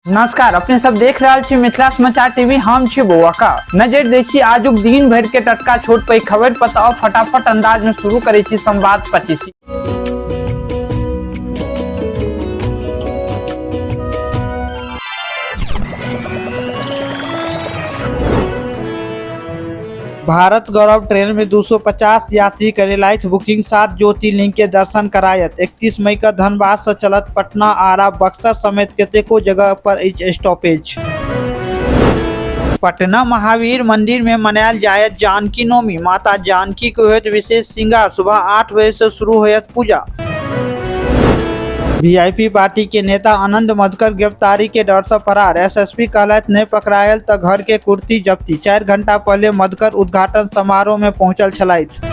नमस्कार, अपने सब देख रहल छी मिथिला समाचार टीवी। हम छी बौआ का नजर देखी आजुक दिन भर के टटका छोट पैघ खबर पर। तो फटाफट अंदाज में शुरू करे छी संवाद 25। भारत गौरव ट्रेन में 250 यात्री करेलथि बुकिंग, 7 ज्योतिर्लिंग के दर्शन करायत। 31 मई का धनबाद से चलत पटना, आरा, बक्सर समेत कतेको जगह पर अछि स्टॉपेज। पटना महावीर मंदिर में मनायल जायत जानकी नवमी, माता जानकी के होयत विशेष श्रृंगार, सुबह 8 बजे से शुरू होयत पूजा। वीआईपी पार्टी के नेता आनंद मधुकर गिरफ्तारी के डर से फरार, एसएसपी कहलथि नहीं पकड़ायल तो घर के कुर्ती जब्ती। 4 घंटा पहले मधुकर उद्घाटन समारोह में पहुंचल छलथि।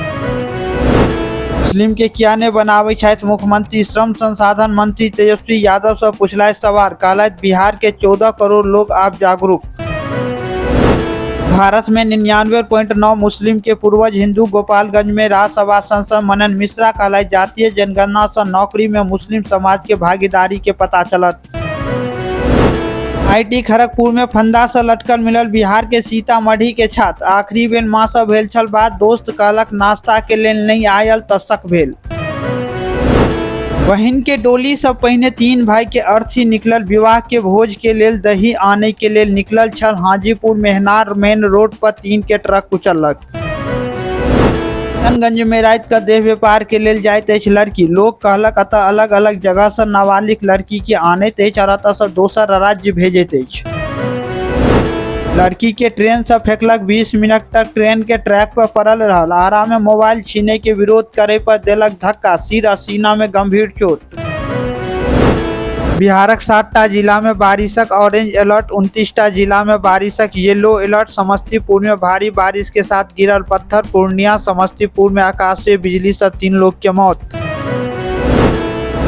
मुस्लिम के किया ने बनाबै छथि मुख्यमंत्री, श्रम संसाधन मंत्री तेजस्वी यादव से पूछलथि सवाल, कहलथि बिहार के 14 करोड़ लोग आप जागरूक। भारत में 99.9 मुस्लिम के पूर्वज हिंदू। गोपालगंज में राज्यसभा सांसद मनन मिश्रा कहलथि जातीय जनगणना से नौकरी में मुस्लिम समाज के भागीदारी के पता चलत। IT Kharagpur में फंदा से लटकल मिलल बिहार के सीतामढ़ी के छात्र, आखिरी बेर मां से भेल छल बात, दोस्त कहलक नाश्ता के लेल नहीं आयल त शक भेल। बहिन के डोली से पहिने 3 भाई के अर्थी निकलल, विवाह के भोज के लेल दही आने के लेल निकलल छल। हाजीपुर मेहनार मेन रोड पर 3 के ट्रक कुचलक। किशनगंज में राति के देह व्यापार के लेल जाइत अछि लड़की, लोग कहलक अतः अलग अलग जगह से नाबालिग लड़की के आनैत अछि और अतः से दोसर राज्य भेजैत अछि। लड़की के ट्रेन से फेंकलक, 20 मिनट तक ट्रेन के ट्रैक पर पड़ल रहल। आरा में मोबाइल छीने के विरोध करे पर देलक धक्का, सिर आ सीना में गंभीर चोट। बिहारक 7टा जिला में बारिशक ऑरेंज अलर्ट, 29टा जिला में बारिशक येलो अलर्ट। समस्तीपुर में भारी बारिश के साथ गिरल पत्थर, पूर्णिया समस्तीपुर में आकाशीय बिजली से 3 लोग के मौत।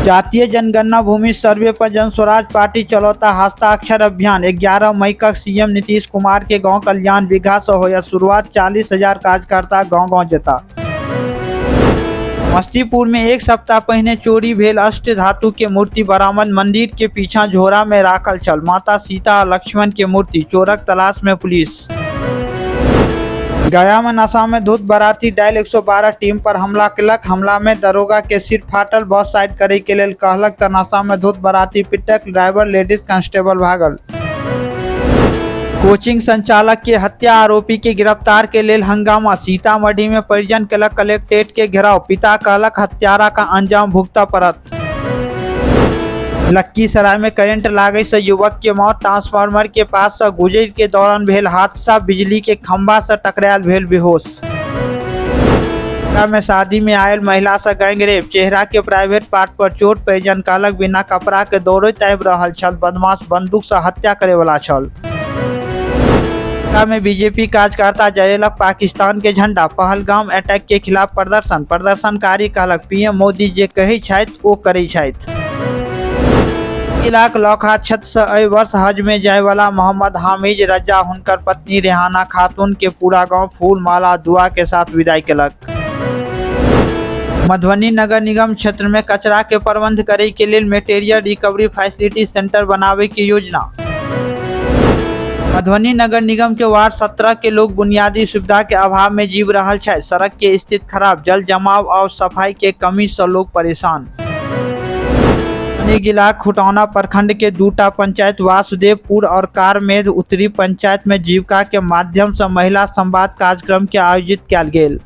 जातीय जनगणना भूमि सर्वे पर जन स्वराज पार्टी चलौता हस्ताक्षर अभियान। 11 मई का सीएम नीतीश कुमार के गांव कल्याण बिघा से होयत शुरुआत, 40,000 कार्यकर्ता गांव गांव जेता। समस्तीपुर में एक सप्ताह पहिने चोरी भेल अष्ट धातु के मूर्ति बरामद, मंदिर के पीछा झोरा में राखल छल माता सीता आ लक्ष्मण के मूर्ति, चोरक तलाश में पुलिस। गया में नशा में धुत बाराती डायल 112 टीम पर हमला केलक, हमला में दरोगा के सिर फाटल, बस साइड करे के लेल कहलक त नशा में धुत बाराती पिटक, ड्राइवर लेडीज कांस्टेबल भागल। कोचिंग संचालक के हत्या आरोपी के गिरफ्तार के लेल हंगामा, सीतामढ़ी में परिजन केलक कलेक्ट्रेट के घेराव, पिता कहलक हत्यारा का अंजाम भुगतऽ पड़त। लखीसराय में करंट लागै से युवक के मौत, ट्रांसफार्मर के पास से गुजर के दौरान भेल हादसा, बिजली के खंभा से टकरायल भेल बेहोश। में शादी में आयल महिला से गैंगरेप, चेहरा के प्राइवेट पार्ट पर चोट, परिजन कहलक बिना कपड़ा के दौड़ैत आबि रहल छल बदमाश, बंदूक से हत्या करे वाला छल। में बीजेपी कार्यकर्ता जरेलक पाकिस्तान के झंडा, पहलगाम अटैक के खिलाफ प्रदर्शन, प्रदर्शनकारी कहलक पीएम मोदी जे कहै छथि ओ करै छथि। जिलाक लौखा क्षेत्र से एहि वर्ष हज में जाय वाला मोहम्मद हामिद रजा हुनकर पत्नी रेहाना खातून के पूरा गांव फूल माला दुआ के साथ विदाई केलक। मधुबनी नगर निगम क्षेत्र में कचरा के प्रबंध करे के लेल मेटेरियल रिकवरी फैसिलिटी सेंटर बनावे के योजना। मधुबनी नगर निगम के वार्ड 17 के लोग बुनियादी सुविधा के अभाव में जीव रहल छथि, सड़क के स्थिति खराब, जल जमाव और सफाई के कमी से लोग परेशान। मधुबनी जिला खुटौना प्रखंड के 2टा पंचायत वासुदेवपुर और कारमेघ उत्तरी पंचायत में जीविका के माध्यम से महिला संवाद कार्यक्रम के आयोजित कयल गेल।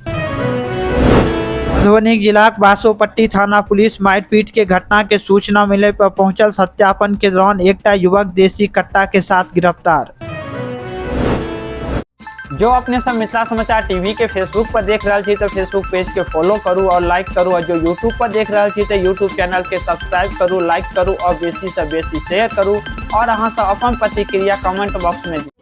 मधुबनी जिलाक बासोपट्टी थाना पुलिस मारपीट के घटना के सूचना मिले पर पहुंचल, सत्यापन के दौरान एकटा युवक देसी कट्टा के साथ गिरफ्तार। जो अपने सब मिथिला समाचार टीवी के फेसबुक पर देख रहल छी तो फेसबुक पेज के फॉलो करू और लाइक करू, और जो यूट्यूब पर देख रहल छी तो यूट्यूब चैनल के सब्सक्राइब करू, लाइक करू और बेसी से बेसी शेयर करू, और अहाँ सब अपन प्रतिक्रिया कमेंट बॉक्स में दियौ।